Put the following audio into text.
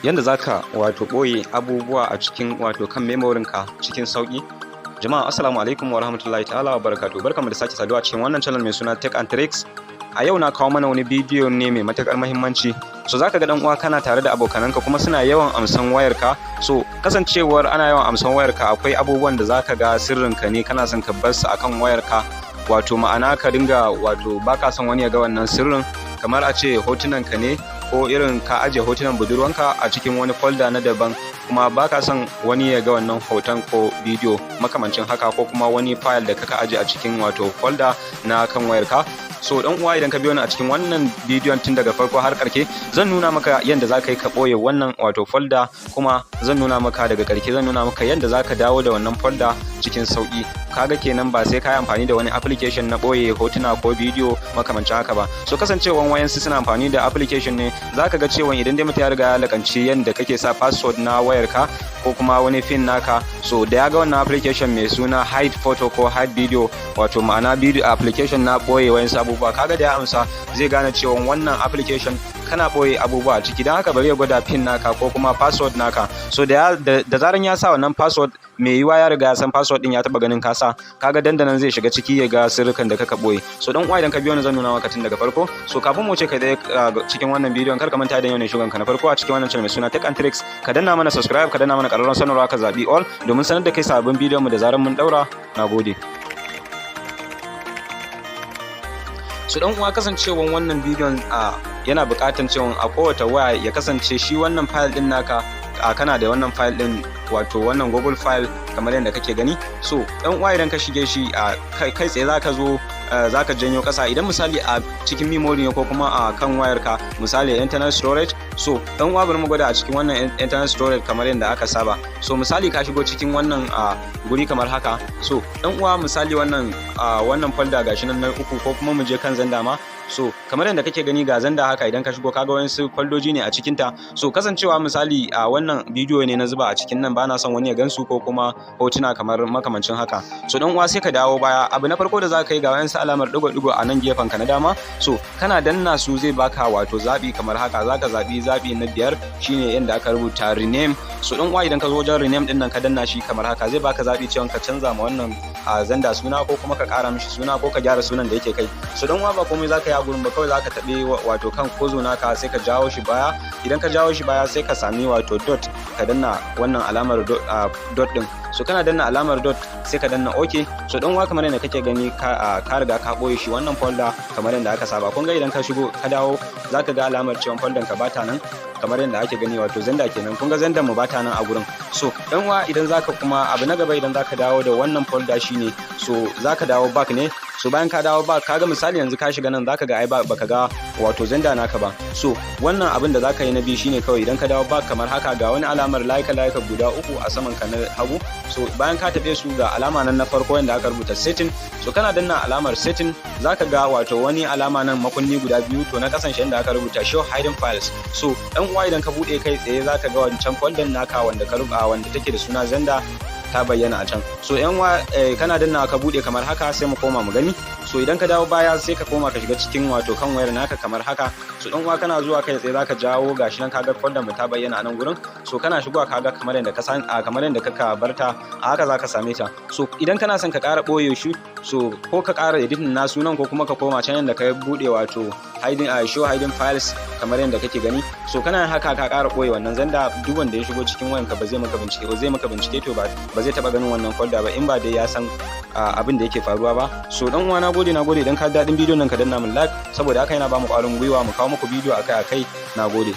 Yanda zaka wato ɓoye abubuwa a cikin wato kan memorin ka cikin sauƙi. Jama'a, assalamu alaikum wa rahmatullahi ta'ala wa barakatuh. Barkamu da sake saduwa cikin wannan channel mai suna Tech and Tricks. A yau na kawo mana wani bidiyo ne mai matuƙar muhimmanci. So zaka ga dan uwa, kana tare da abokananka kuma suna yawan amsan wayarka. So kasancewar ana yawan amsan wayarka, akwai abubuwan da zaka ga sirrinka ne, kana son ka bar su akan wayarka, wato ma'ana ka dinga wato baka son wani ya ga wannan sirrin, kamar a ce hotunan ka ne ko irin ka aje hotunan budurwanka a cikin wani folder na daban, kuma baka son wani ya ga wannan hoton ko bidiyo makamancin haka, ko kuma wani file da kaka aje a cikin wato folder na kan wayarka. So dan uwa, idan ka biyo ni a cikin wannan bidiyon tun daga farko har karke, zan nuna maka yadda za ka yi ka ɓoye wannan wato folder, kuma zan nuna maka daga karke, zan nuna maka yadda za ka dawo da wannan folder cikin sauki. Kaga kenan ba sai ka yi amfani da wani application na ɓoye hotuna ko bidiyo makamancin haka ba. So kasancewan wayansu suna amfani da application ne, zaka ga cewa idan dai mutum ya riga ya lakanci yadda kake sa password na wayarka ko kuma wani PIN naka, so da ya ga wannan application mai suna hide photo ko hide video, wato ma'ana video application na ɓoye wayansu abubuwa, kaga da ya amsa zai gane cewa wannan application kana ɓoye abubuwa a ciki. Don haka bari ya gwada PIN naka ko kuma password naka. So da zaran ya sa wannan password, mai yiwa ya riga ya san password din, ya taba ganin ka sa, kaga dandanan zai shiga ciki ya ga sirrukan da kaka ɓoye. So dan uwa, idan ka biyo ni, zan nuna maka tun daga farko. So kafin mu ce kai dai cikin wannan bidiyon, kar ka manta da yau ne shugan ka na farko a cikin wannan channel mai suna Tech and Tricks, ka danna mana subscribe, ka danna mana ƙararrawar sanarwa, ka zabi all domin sanar da kai sabbin bidiyon mu da zaran mun daura. Nagode. Su dan uwa, kasancewan wannan bidiyon a yana buƙatan cewa a kowace waya ya kasance shi wannan file din naka a kana da wannan file din, wato wannan Google file kamar yadda kake gani. So dan uwa, idan ka shige shi a kai tsaye, zaka zo zaka janyo kasa idan misali a cikin memory ne ko kuma a kan wayarka, misali internal storage. So dan uwa, bari mu gwada a cikin wannan internal storage kamar yadda aka saba. So misali ka shigo cikin wannan a guri kamar haka. So dan uwa, misali wannan folder gashi nan na uku, ko kuma mu je kan Xender ma. So kamar yadda kake gani, ga Xender haka. Idan ka shigo, kaga wayansu foldoji ne a cikin ta. So kasancewa misali a wannan bidiyo ne na zuba a cikin nan, bana son wani ya gansu ko kuma hotuna kamar makamancin haka. So dan uwa, sai ka dawo baya. Abu na farko da za ka yi, ga wayansu alamar digo-digo a nan gefen ka na dama. So kana danna su, zai baka wato zabi kamar haka. Zaka zabi zabi na biyar, shine yanda aka rubuta rename. So dan uwa, idan ka zo wajen rename din nan, ka danna shi kamar haka, zai baka zabi cewa ka canza ma wannan a Xender suna, ko kuma ka kara mishi suna, ko ka gyara sunan da yake kai. So dan uwa, ba komai zaka yi a gurin ba, kawai zaka taɓe wato kan cursor naka, sai ka jawo shi baya. Idan ka jawo shi baya, sai ka sami wato dot, ka danna wannan alamar dot din. So kana danna alamar dot, sai ka danna OK. So dan uwa, kamar yadda kake gani, ka riga ka boye shi wannan folder kamar yadda aka saba. Kun ga idan ka shigo ka dawo, zaka ga alamar cewa folder ka bata nan kamar yadda ake gani, wato Xender kenan. Kun ga Xender mu bata nan a gurin. So dan uwa, idan zaka kuma abu na gaba, idan zaka dawo da wannan folder shine, so zaka dawo back ne. So bayan ka dawo back, kaga misali yanzu ka shiga nan, zaka ga ai baka ga wato Xender naka ba. So wannan abin da zaka yi na biyu shine kawai idan ka dawo back kamar haka, ga wani alamar layuka layuka guda uku a saman ka na hagu. So bayan ka taɓe su, ga alama nan na farko wanda aka rubuta setting. So kana danna alamar setting, zaka ga wato wani alama nan, makunni guda biyu, to na kasan shi inda aka rubuta show hidden files. So dan uwa, idan ka bude kai tsaye, zaka ga wancan folder naka wanda ka rubuta, wanda take da suna Xender, ta bayyana a can. So yan uwa, kana danna ka bude kamar haka, sai mu koma mu gani. So idan ka dawo baya, sai ka koma ka shiga cikin wato kan wayar naka kamar haka. So dan uwa, kana zuwa kai tsaye zaka jawo, gashi nan, kaga folder mu ta bayyana a nan gurin. So kana shigowa, kaga kamar yadda ka san, kamar yadda kaka barta a haka zaka same ta. So idan kana son ka ƙara ɓoye shi, so ko ka ƙara editing na sunan, ko kuma ka koma can yadda ka bude wato hiding a show hidden files kamar yadda kake gani. So kana haka, ka ƙara ɓoye wannan Xender. Duk wanda ya shigo cikin wayanka ba zai maka bincike ba, zai maka bincike to ba zai taba ganin wannan folder ba, in ba dai ya san abin da yake faruwa ba. So dan uwa, nagode, nagode. Idan ka daɗin bidiyon nan, ka danna min like, saboda haka yana ba mu ƙwarin gwiwa mu kawo muku bidiyo akai akai. Nagode.